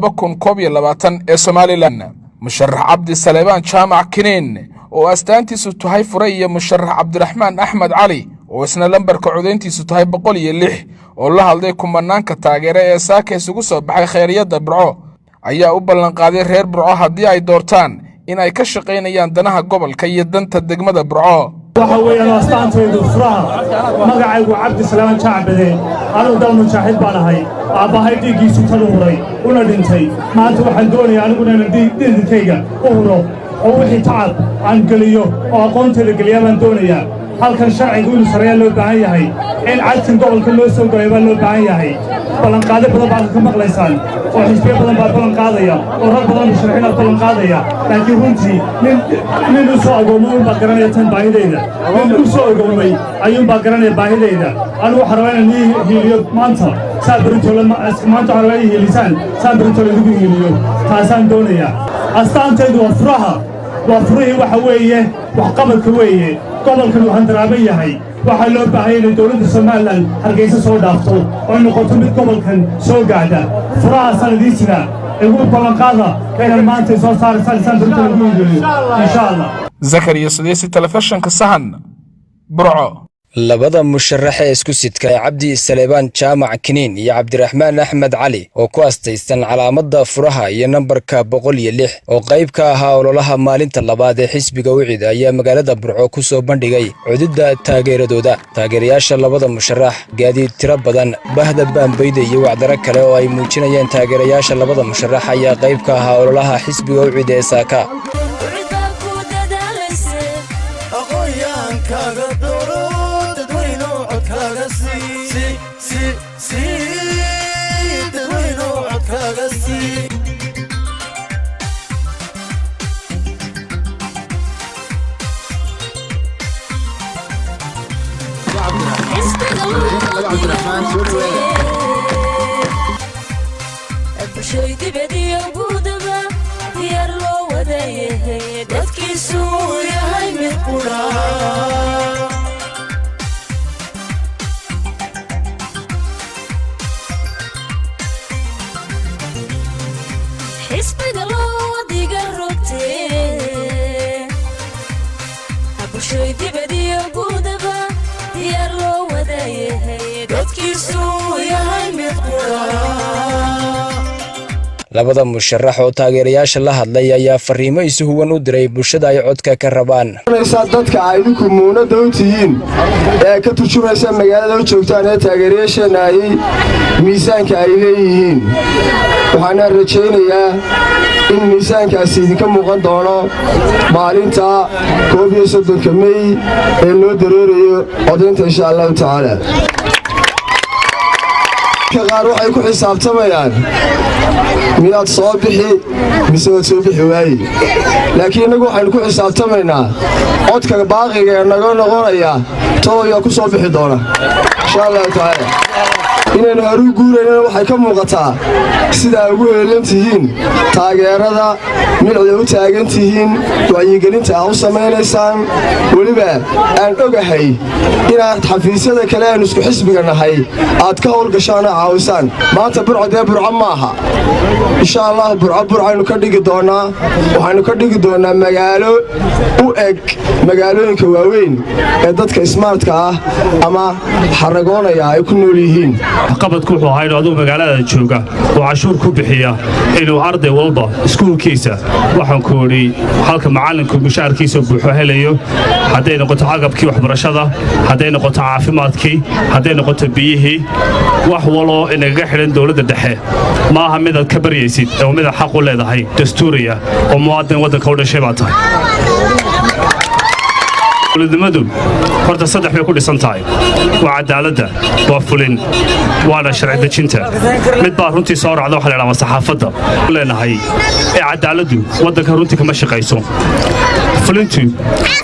2021 ee Somaliland. Musharax Cabdi Saleebaan Jaamac Kiniin oo astaantiisu tahay fure iyo musharax Cabdiraxmaan Axmed Cali oo isna lambarka codayntiisu tahay 106 oo la hadlay kumanaanka taageere ee saaka isugu soo baxay khayriyadda Burco ayaa u ballanqaaday reer Burco haddii ay doortaan in ay ka shaqaynayaan danaha gobolka iyo danta degmada Burco. Waxa weeyaan astaantaydu furaha. Magacaygu Cabdi Salaaman Jaacbade. Anugu dal mujaaxid baan ahay. Aabbahay dhiiggiisu tan u huray una dhintay. Maanta waxaan doonayaa aniguna inaan dhiinkayga u huro oo wixii tacab aan geliyo oo aqoontayda geliyaa baan doonayaa. Halkan sharcigu inuu sarreeyaa loo baahan yahay, in cadkan gobolka loo soo galay baa loo baahan yahay. Ballanqaadyo badan baad ka maqlaysaan oo xisbiyo badan baa ballan qaadaya oo rag badan musharaxiin baa ballan qaadaya, laakiin runtii nin u soo agoomay unbaa garanaya tan baahidayda. Nin u soo agoomay ayuunbaa garanaya baahidayda. Anigu waxaan rabaa inaan ii hiiliyo maanta saa beritoole. Maanta waxaan rabaa ii hiilisaan saa beritoole idigu hiiliyo, taasaan doonayaa. Astaantaydu waa furaha, waa furihii. Waxa weeye waxqabadka weeye. Gobolkan uu handaraaban yahay. Waxaa loo baahanya inay dowladda Somaliland Hargaysa soo dhaafto oo noqoto mid gobolkan soo gaadha. Furahaasaan idiin sidaa. Igu ballanqaada inaan maanta soo saaraysaan isaan beritoole igu hiiliyo, insha Allah. Zakariya Sudeysi, Telefishinka Sahan, Burco. Labada musharax ee isku sidka ee Cabdi Saleebaan Jaamac Kiniin iyo Cabdiraxmaan Axmed Cali oo ku astaysan calaamadda furaha iyo nambarka 106 oo qayb ka ahaa ololaha maalinta labaad ee xisbiga UCID ayaa magaalada Burco ku soo bandhigay cududda taageeradooda. Taageerayaasha labada musharax, gaadiid tiro badan, bahda baambayda iyo wacdaro kale oo ay muujinayeen taageerayaasha labada musharax ayaa qayb ka ahaa ololaha xisbiga UCID ee saaka. Aqoonyaankaaga dooro, dadweynow, codkaaga sii, dadweynow, codkaaga sii. Cabdiraxmaan, soo dhawaada. Bulshay dibad iyo gudaba diyaar loo wadayahay, dadkiisu yahay mid qura. Xisbiga loo diga rogtee, bulshay dibad iyo gudaba diyaar loo wadayahay, dadkiisu yahay mid qura. Labada musharax oo taageerayaasha la hadlay ayaa fariimo isu huwan u diray bulshada ay codka ka rabaan. Dadka ay idinku muunadda u tihiin ee ka turjumaysa magaalada u joogtaan ee taageerayaasheenna ay miisaanka ay leeyihiin, waxaana rajaynayaa in miisaankaasi idinka muuqan doono maalinta 31-ka Mey ee loo dareerayo codaynta, insha Allahu tacaala. Qaar waxay ku xisaabtamayaan miyaad soo bixi mise waad soo bixi waaye, laakiin innagu waxaynu ku xisaabtamaynaa codka baaqiga ee naga noqonaya todoyaa ku soo bixi doona, insha Allahu tacaala. Inaynu haruu guuraynana waxay ka muuqataa sidaa ugu heellan tihiin taageerada, milcda u taagan tihiin, wacyigelinta aa u samaynaysaan. Weliba aan ogahay inaad xafiisyada kale aynu isku xisbiga nahay aad ka howlgashaan oo caawisaan. Maanta Burco dee Burco maaha. Insha Allah Burco Burcaynu ka dhigi doonnaa. Waxaynu ka dhigi doonnaa magaalo u eg magaalooyinka waaweyn ee dadka smartka ah ama xaragoonaya ay ku nool yihiin. Waxqabadku wuxuu ahaa inuu adugu magaalada jooga oo cashuur ku bixiya inuu arday walba iskuulkiisa, waxaan ku idhi, halka macallinku mushaarkiisa buuxo helayo, hadday noqoto agabkii waxbarashada, hadday noqoto caafimaadkii, hadday noqoto biyihii, wax waloo inagaga xidhan dowladda dhexe. Ma aha midaad ka baryaysid ee waa midaad xaq u leedahay dastuuriya oo muwaadin waddanka u dhashay baa tahay. Dowladnimadu horta saddex bay ku dhisan tahay: waa cadaaladda, waa fulin, waana sharci dejinta. Mid baa runtii soo raacda, waxa la idhaha saxaafadda leenahay ee cadaaladdu waddanka runtii kama shaqayso. Fulintu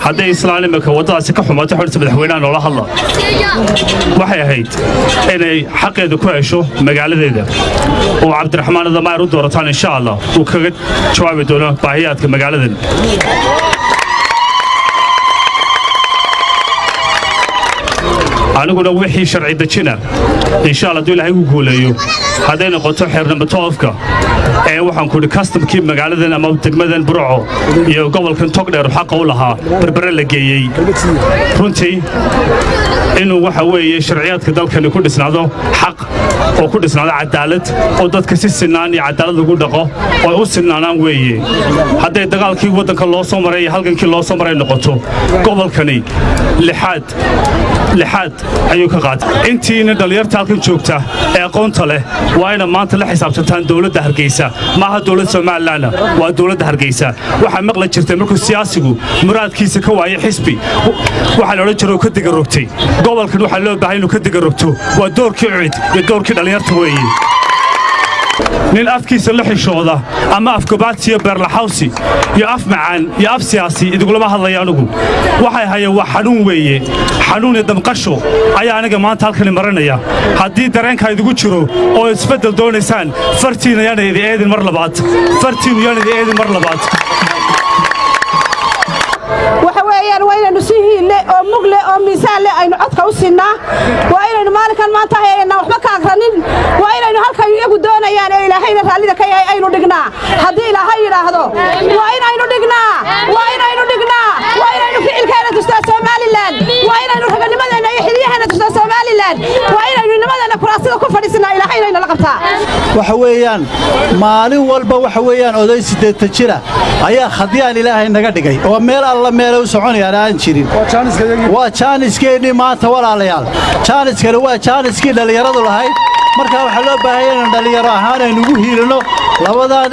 hadday islaan imika waddadaasi ka xumaato xorta madaxweynaha noola hadla, waxay ahayd inay xaqeeda ku hesho magaaladeeda oo Cabdiraxmaan Adamaayar u doorataan, insha Allah uu kaga jawaabi doono baahiyaadka magaaladan. Aniguna wixii sharci dejina, insha Allah, hadduu Ilahay ku guuleeyo, hadday noqoto xeernamba toofka Ee waxaan ku idhi kastamkii magaaladan ama degmadan Burco iyo gobolkan Togdheer xaqa u lahaa Berbere la geeyey. Runtii inuu waxa weeye sharciyaadka dalkani ku dhisnaado xaq oo ku dhisnaado cadaalad oo dadka si sinaan iyo cadaalad lagu dhaqo oo ay u sinnaanaan weeye. Hadday dagaalkii waddanka loo soo maray iyo halgankii loo soo maray noqoto, gobolkani lixaad lixaad ayuu ka qaatay. Intiina dhallinyarta halkan joogta ee aqoonta leh waa ina maanta la xisaabtantaan dowladda Hargeysa. Maaha dowladda Somalilandna, waa dowladda Hargeysa. Waxaa maqli jirtay markuu siyaasigu muraadkiisa ka waayay xisbi, waxaa la odhan jiray uu ka digarogtay. Gobolkan waxaa loo baahay inuu ka digarogto. Waa doorkii UCID iyo doorkii dhallinyarta weeye. Nin afkiisa la xishooda ama afgobaadsiyo beerlaxawsi iyo af macaan iyo af siyaasi idugulama hadlaya. Anugu waxay hayeen waa xanuun weeye, xanuun iyo damqasho ayaa aniga maanta halkani marinaya. Haddii dareenkaa idigu jiro oo isbeddel doonaysaan, fartiina yaana idi eedin mar labaad, fartiinu yaana idi eedin mar labaad. Waxa weeyaan waa inaynu si hiille oo mugle oo miisaan leh aynu codka u sinnaa. Waa inaynu maalinkan maanta hayaynaan waxba ka agranin. Waa inaynu halkay iyagu doonayaan ee Ilaahayna raallida ka yahay aynu dhignaa. Haddii Ilaahay yidhaahdo, waa inaynu dhignaa, waa inaynu dhignaa. Waa inaynu ficilkeena tustaa Somaliland. Waa inaynu raganimadeenna iyo xiliyaheena tustaa Somaliland. Waa inaynu nimadeenna kuraasida ku fadhiisanaa. Ilaahayna inala qabtaa. Waxa weeyaan maalin walba waxa weeyaan oday 80 jira ayaa khadyaan Ilaahay naga dhigay oo meel alla meelay u soconayaan aan jirin. Waa jaaniskeenii maanta, walaalayaal. Jaaniskani waa jaaniskii dhallinyaradu lahayd. Markaa waxaa loo baahanya inaan dhallinyaro ahaan aynu ugu hiilinno labadan.